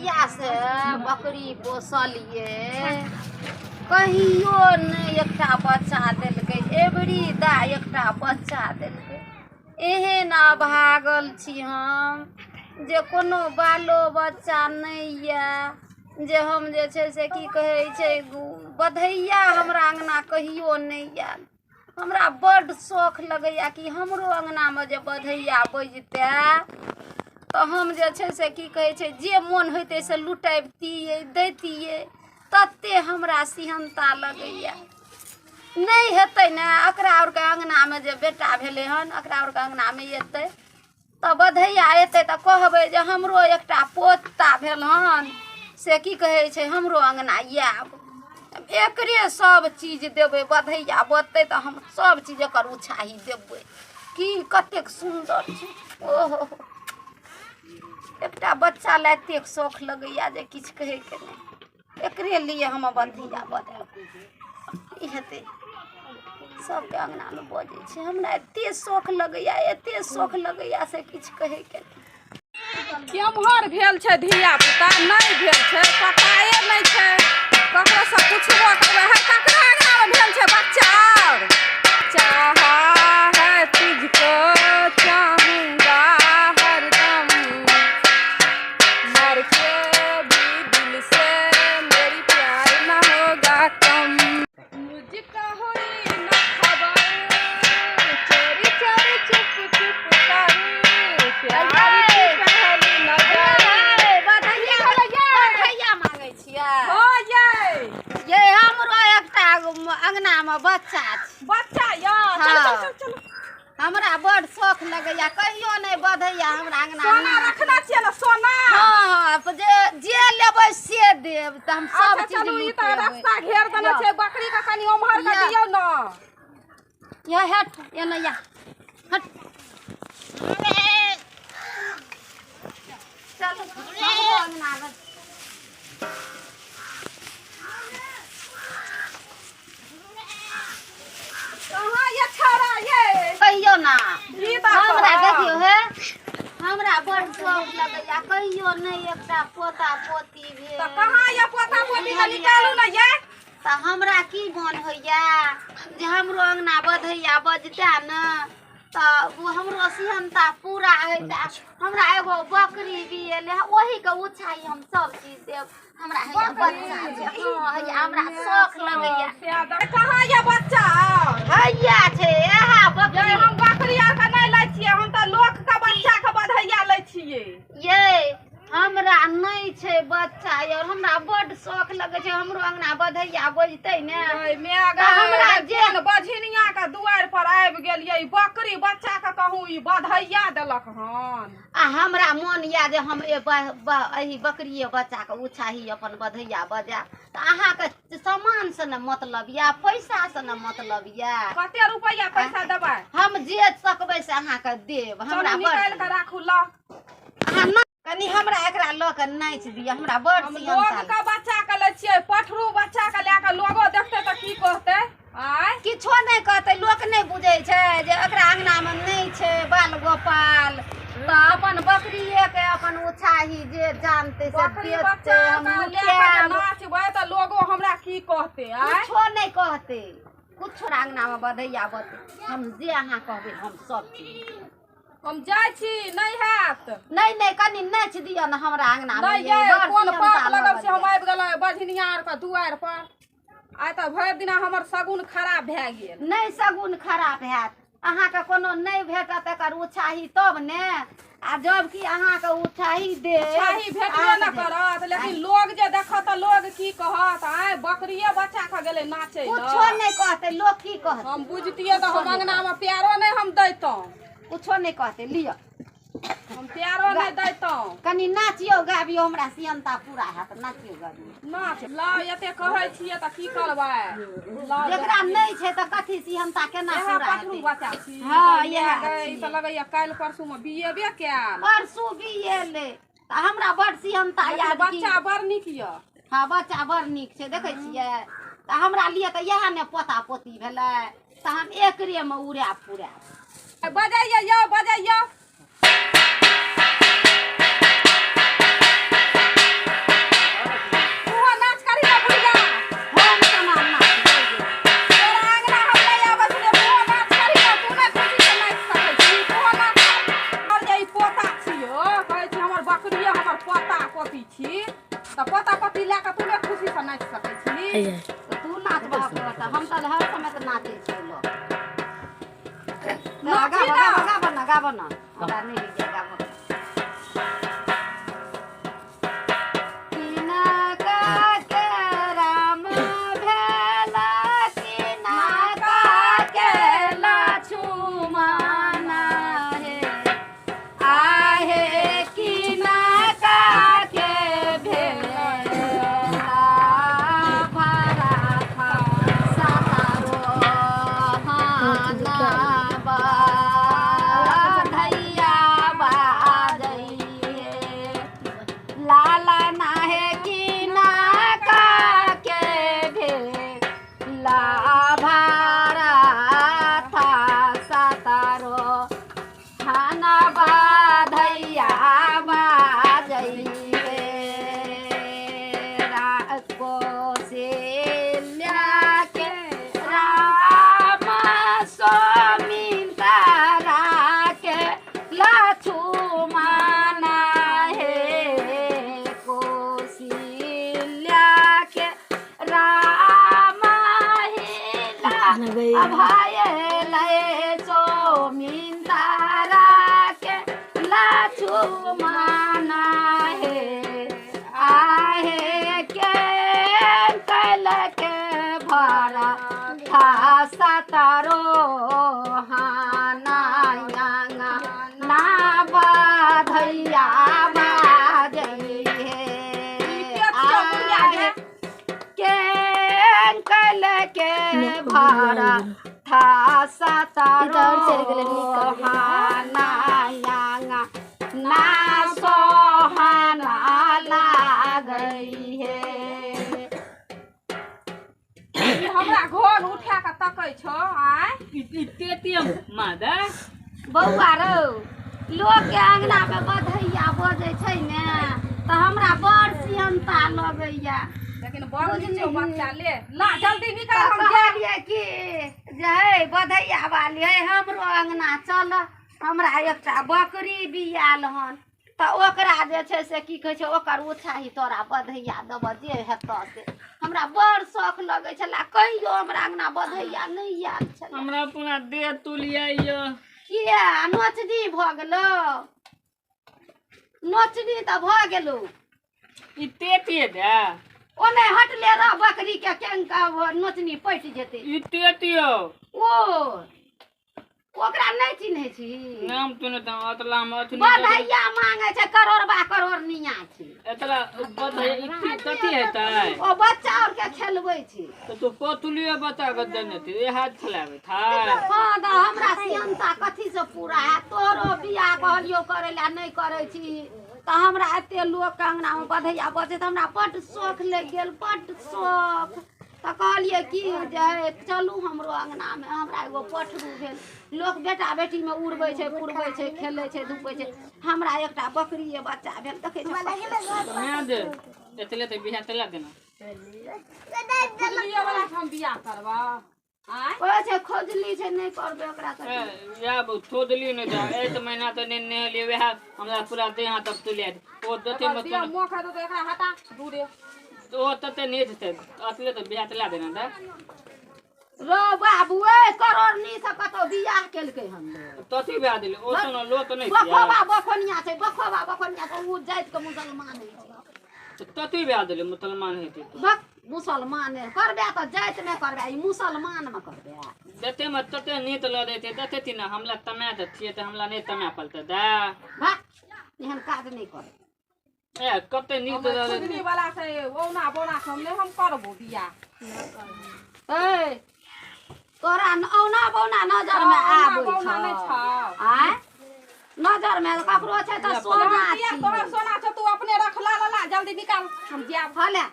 जहियासँ बकरी पोसलियै कहियो नहि एकटा बच्चा देलकै, एबरी दा एकटा बच्चा देलकै। एहन अभागल छी हम जे कोनो बालो बच्चा नहि यए जे हम जे छै से की कहै छै बधैया हमरा अङ्गना कहियो नहि आयल। हमरा बड्ड शौख लगैए कि हमरो अङ्गनामे जे बधैया बजितै तऽ हम जे छै से की कहै छै जे मोन होइतै से लुटैबतियै दैतियै। तते हमरा सिहन्ता लगैए। नहि हेतै ने एकरा आओरके अङ्गनामे जे बेटा भेलै हन, एकरा आओरके अङ्गनामे एतै तऽ बधैया एतै तऽ कहबै जे हमरो एकटा पोता भेल हन से की कहै छै हमरो अङ्गना आयब। एकरे सब चीज देबै, बधैया बजतै तऽ हम सब चीज एकर उछाही देबै। की कतेक सुन्दर छै, ओहो एकटा बच्चा लए एतेक शौख लगैया जे किछु कहैके नहि। एकरे लिए हम बधैया बजायब। की हेतै, सबके अङ्गनामे बजै छै, हमरा एते शौख लगैया, एते शौख लगैया से किछु कहैके नहि। केम्हर भेल छै धिया पुता, नहि भेल छै, पताए नहि छै। ककरोसँ पुछबो करबै, हे ककरा अङ्गनामे भेल छै बच्चा? आओर चाहा है तुझको चाहूंगा हरदम, मर के भी दिल से मेरी प्यार न होगा कम। मुझको हुई न खबर, चोरी चोरी चुप चुप कर प्यार की पहली नजर। बधैया बधैया मांगै छियै? हो ये ये हमरो एकटा अङ्गनामे बच्चा छै। बच्चा या? चलो। हाँ। चलो चलो चलो। हमरा बड़ शौख लगैया, कहियो नहि बधैया हमरा अङ्गना। सोना रखना छियै ने सोना? हँ, जे जे लेबै से देब तऽ हम सब अच्छा चीज चलू, ई तऽ लुटेबै। रास्ता घेर देने छै। बकरी के कनि ओम्हर के या। दियौ ने। या हट एने, या हट, चलू हमरो अङ्गनामे। कहाँ ये छौड़ा ये? कहियो ना की बात हमरा कहब? देखियौ हे, हमरा बड़ शौख लगैया, कहियो नहि एकटा पोता पोती भेल। तऽ कहाँ ये पोता पोती के निकालू ने ये। तऽ हमरा की मन होइया जे हमरो अङ्गना बधैया बजतै ने तऽ ओ हमरो सिहन्ता पूरा होइतै। हमरा एगो बकरी बिएलै, ओहीके उछाही हम सब चीज देब। हमरा हैया बच्चा छै। हँ, हैया हमरा शौख लगैया। कहाँ ये बच्चा? हैया छै इएह बकरी। ये हम बकरी आर के नहि लै छियै, हम तऽ लोक के बच्चा के बधैया लै छियै। ये हमरा नहि छै बच्चा यार, हमरा बड्ड शौख लगै छै हमरो अङ्गना बधैया बजतै ने। ओय माय तऽ हमरा गै, जे कोन बझिनिया के दुआरि पर आबि गेलियै, ई बकरी बच्चा के कहूँ ई बधैया देलक हन। आ हमरा मोन यऽ जे हम एहि बकरिए बच्चाके उछाही अपन बधैया बजायब। तऽ अहाँके सामानसँ ने मतलब यऽ, पैसासँ ने मतलब यऽ। कते रुपैआ पैसा देबै? हम जे सकबै से अहाँके देब। हमरा चलू, निकालि कऽ राखू ल। अहाँ न कनि हमरा एकरा लऽ कऽ नाचि दिअ, हमरा बड़ हम सिहन्ता। लोग के बच्चा के लै छियै, पठरू बच्चा के लए कऽ लोगो देखतै तऽ की कहतै? आँय, किछो नहि कहतै। लोक नहि बुझै छै जे एकरा अङ्गनामे नहि छै बाल गोपाल, तऽ अपन बकरिएके अपन उछाही जे जानतै से बकरी देतै। बच्चा हम के लए कऽ जे लुटायब। नाचबै तऽ लोगो हमरा की कहतै? आँय, कुछो नहि कहतै कुछो। अङ्गनामे बधैया बतै, हम जे अहाँ कहबै हम सब चीज देब। हम जाइ छी, नहि हैत। नहि नहि, कनि नाचि दिअ ने हमरा अङ्गनामे। नहि ये, ये बड़ कोन सिहन्ता पाप लगल छै, हम लगल आबि गेलै बझनिया आर के दुआरि पर। आइ तऽ भरि दिना हमर शगुन खराब भए गेल। नहि शगुन खराब हैत अहाँके, कोनो नहि भेटत एकर उछाही तब ने। आ जब कि अहाँके उछाही देब, उछाही भेटबे ने करत, लेकिन लोग जे देखत तऽ लोग की कहत? आइ बकरिए बच्चा के गेलै नाचै कुछो लए। नहि कहतै लोक। की कहतै? हम बुझतियै तऽ हम अंगना मे प्यारो नहि हम दैतहुँ। कुछो नहि कहतै, लिअ। हम प्यारो नहि दैतहुँ। कनि नाचियौ गाबियौ, हमरा सियनता पूरा हैत। नाचियौ गाबियौ। नाच लाउ, एते कहै छियै तऽ की करबै? लाउ। जेकरा नहि छै तऽ कथी सिहनता केना इएह पूरा पठरू हेतै? बच्चा छी? हँ, इएह गै, ई छी। तऽ लगैया काल्हि परसू मे बिएबे कयल। परसू बिएलै तऽ हमरा बड़ सिहनता लेकिन याद की बच्चा बड़ नीक यऽ। हँ, बच्चा बड़ नीक छै, देखै छियै? तऽ हमरा लिए तऽ इएह ने पोता पोती भेलै, तऽ हम एकरेमे उड़ायब पुरायब। बजैया यौ, बजैया। छी तऽ पोता पोती लए कऽ तू नहि खुशीसँ नाचि सकै छी। तऽ तू नाचबह तऽ हम तऽ हर समय तऽ नाचै छियै लोक। नाची गाबऽ ना। गाबऽ गाबऽ ना, गाबऽ ना, हमरा नहि होइए गाबऽ। किनका के राम भेला, किनका के लछुमन हे, आहे किनका के भेला भरत सतरोहन बधैया बाजैहे, लाला नाहे किनका के भेला भरत सतरो हन बधैया बाजैहे, कौशल्या के राम सुमित्रा के लछुमन हे, कौशल्या के राम हिला अभय लय सुमित्रा के लछुमन हे, आहे के कैल के भरा था सतरो हाना ना बाधैया बाजैहे, आहे के कैल के भरा था सतरो हाना ना सोहाना लागै हे। ई हमरा घर उठा कऽ तकै छौ आँय। मादा बौआ रौ, लोकके अङ्गनामे बधैया बजै छै ने तऽ हमरा बड़ सियनता लगैया। लेकिन बड़ नीक छौ बच्चा, ले ला जल्दी तऽ निकाल, हम जायब। कहलियै कि जे हे बधैया वाली हे, हमरो अङ्गना चल, हमरा एकटा बकरी बियाल हन तऽ ओकरा जे छै से की कहै छै ओकर उछाही तोरा बधैया देबऽ जे हेतऽ से। हमरा बड़ शौख लगै छलै, कहियो हमरा अङ्गना बधैया नहि आयल छलै। हमरा पूरा देह तुलिया यो। किया नोचनी भऽ गेलौ? नोचनी तऽ भऽ गेलौ। ई तेतिए दे। ओने हटले रह, बकरी के केंका नोचनी पटि जेतै। ई तेतियो। ओ ओकरा नहि चिन्है छी? नाम तू ने तऽ अतला मे अथी बधैया मांगे छै, करोड़बा करोड़निया छै। एतला बधैया ई कथी हेतै? ओ बच्चा और के खेलबै छै। तऽ तू पतुलियो बच्चा के देने थी, ए हाथ खेलाबै था। हँ तऽ हमरा सियनता कथी से पूरा हैत? तोरो बियाह कहलियौ करै लए, नहि करै छी तऽ हमरा एते लोकके अङ्गनामे बधैया बजै तऽ हमरा बड्ड शौख लागि गेल, बड्ड शौख। तऽ कहलियै कि जे चलू हमरो अङ्गनामे, हमरा एगो पठरू भेल। लोक बेटा बेटीमे उड़बै छै, पुरबै छै, खेलै छै, धुपै छै, हमरा एकटा बकरिए बच्चा भेल, देखै छै। नहि दे एतले तऽ बियाह तला देना। खुजलियो वाला से हम बियाह करबऽ आँय? कहै छै खोजली छै, नहि करबै ओकरा तऽ। इएह थोदली नहि तऽ एक महीना तऽ नहि नहेलियै, वएह हमरा पूरा देह हाथ तब तुलिया ओ दते एकर मे देह मोख हेतौ तऽ एकरा हटा दूरे। ओ तते नहि जेतै, अतले तऽ बियाह तला देना तऽ। रो बाबू ए, करोड़नी से कतौ बियाह केलकै हन? तथी बियाह देली ओ सुनो लो तऽ नहि बखोबा बखोनिया छै, बखोबा बखोनिया छै, ओ जाति के मुसलमान होइ छै। तथी बियाह देली मुसलमान हेतै तऽ। बक मुसलमान करबे तऽ जाति मे करबे, ई मुसलमान मे करबे। जते मे तते नीत लऽ दैते तते ती ने हमरा तमा तऽ छियै तऽ हमरा नहि तमा पलतै दा। भाग, एहन काज नहि कर। ए कते नीत लऽ दैते। खुजली वाला से औना बौना से हम नहि हम करबो बियाह। ए तोरा औना बौना नजर मे औना आबै बौना नहि छौ? छौ। आँय, नजर मे ककरो छै तऽ सोना किया छी। तोहर सोना छौ, तू अपने रख, ला ला ला जल्दी निकाल, हम जायब। हले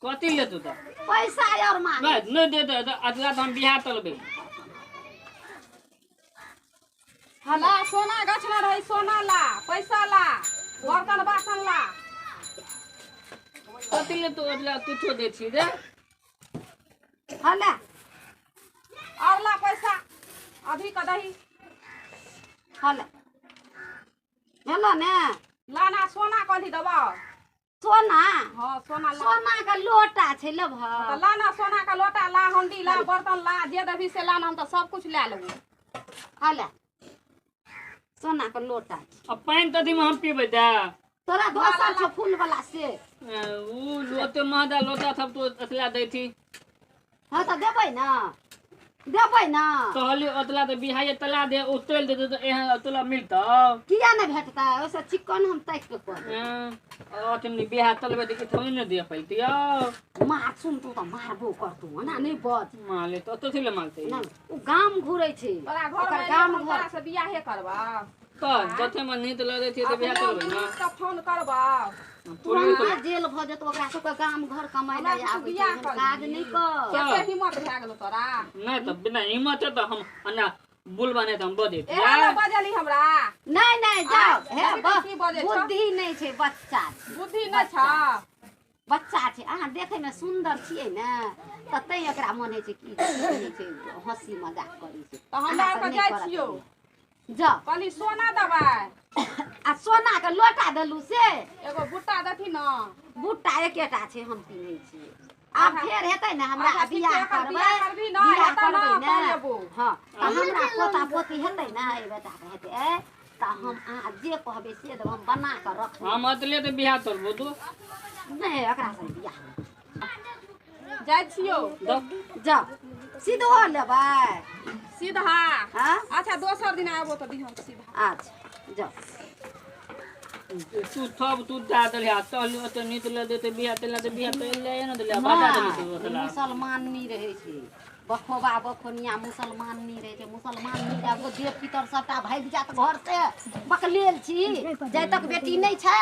कथी लेतौ तऽ? पैसा और मांगे। नहि नहि दे दे अतला तऽ हम बियाह तलबै। ला सोना गछने रही, सोना ला, पैसा ला, बर्तन बासन ला। कथी लेतौ अतला तुछो दै छी रे? हले और ला पैसा अभी के दही। हले भेलो ने? ला ना सोना कहली देबऽ। सोना? हाँ, सोना ला। सोना के लोटा छै, लेबह? तऽ ला ना, सोना के लोटा ला, हंडी ला, बर्तन ला, जे देबही से ला ना, हम तऽ सब कुछ लए लेबो। हले, सोना के लोटा छै। आ पानि तऽ अथीमे हम पीबै तऽ तोरा दोसर छौ फूल वाला से। उ ओते महदा लोटा सब तो अतला दै थी। हाँ, तऽ देबै ना, देबै ना। कहली ओतला तऽ बिहाइए तला दे, ओ तेल दे तऽ एहन तोला मिलतौ? किया नहि भेटतै? ओहिसँ चिकन हम ताकि के कऽ देब। अथी बिहार तलबै तऽ थोड़ी ने दिअ पैतियौ। मार सुनतौ तऽ मारबो करतौ, ओना नहि बज। मारले तऽ ओतऽ थोड़ी मारतै। नहि, ओ गाम घुरै छै। तोरा घर ओकर मे गाम हम घर तोरा से बियाहे करबा। तऽ जथे मे नींद लगै छै तऽ बियाह करबै ने। के फोन करबा। तुरन्ते जेल भऽ जेतौ। ओकरा सबके गाम घर कमाइ हमरा लए सबके आबै छै। बियाह एहन कर काज नहि कर। कते हिम्मत भए गेलो तोरा? नहि तऽ बिना हिम्मत तऽ हम अन्ना बुलबा नहि तऽ हम बजैत। एहन ने बजली हमरा। नहि नहि, जाओ हे। अभी तऽ की बजै छौ? बुद्धि नहि छै, बच्चा छै। बुद्धि नहि छौ। बच्चा छै। अहाँ देखैमे सुन्दर छियै ने, तऽ तैं एकरा मन होइ छै कि की छै, हँसी मजाक करै छै। तऽ हमरा अहाँ आरके सब नहि जाइ करत। छियौ। जाउ। कहली सोना देबै। आ सोना के लोटा देलू से? एगो बूटा देथी ने। बूटा एकेटा छै, हम पिन्है छियै। आब फेर हेतै ने हमरा अच्छा, ठीक बियाह छै, एकर करबै। बियाह करबही ने, बियाह हेतौ ने, करबै तब ने। लेबो। हँ, तऽ हमरा पोता पोती हेतै ने, एहि बेटाके हेतै, तऽ हम अहाँ जे कहबै से देब, हम बना कऽ रखबै। हम अतले तऽ बियाह करबो तू। नहि, एकरा से बियाह जाइ छियौ। जाउ, सीधो लेबै। सीधा। हँ। अच्छा, दोसर दिन आबो तऽ दिहन सीधा। अच्छा, जाउ। तू सब तू दा देलही आ तहली ओते नीत ले देते बियाह तेला तऽ बियाह तेल ले ने देले बता देली तू ओतला। मुसलमान नहीं रहै छै, बखोबा बखोनिया मुसलमान नहीं रहै छै। मुसलमान नहीं रहै, देव पितर सबटा भागि जायत घर से। बकलेल छी, जाय तक बेटी नहि छै।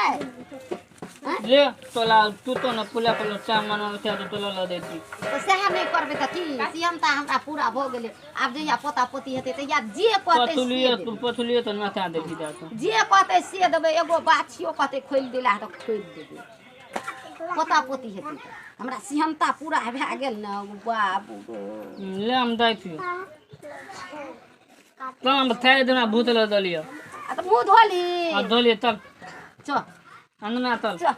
ले तोला तू तो न पुला पुला चाह मना छै तऽ तोला ल देती। तऽ सएह नहि करबै तऽ की? सियनता हमरा पूरा भऽ गेलै। आब जहिया पोता पोती हेतै तहिया जे कहतै से पथुलियो देबै। तू पथुलियो तऽ नचा देती जा तऽ। जे कहतै से देबै। एगो बाछियो कहतै खोलि देला तऽ खोलि देबै। पोता पोती हेतै तऽ हमरा सिहनता पूरा भए गेल ने बाबू। ले, हम दै छियौ तब हम थारि देना भूत ल देलियो। आ तऽ मुँह धोली। आ धोलियो तब। चल। अंगना तल। चल।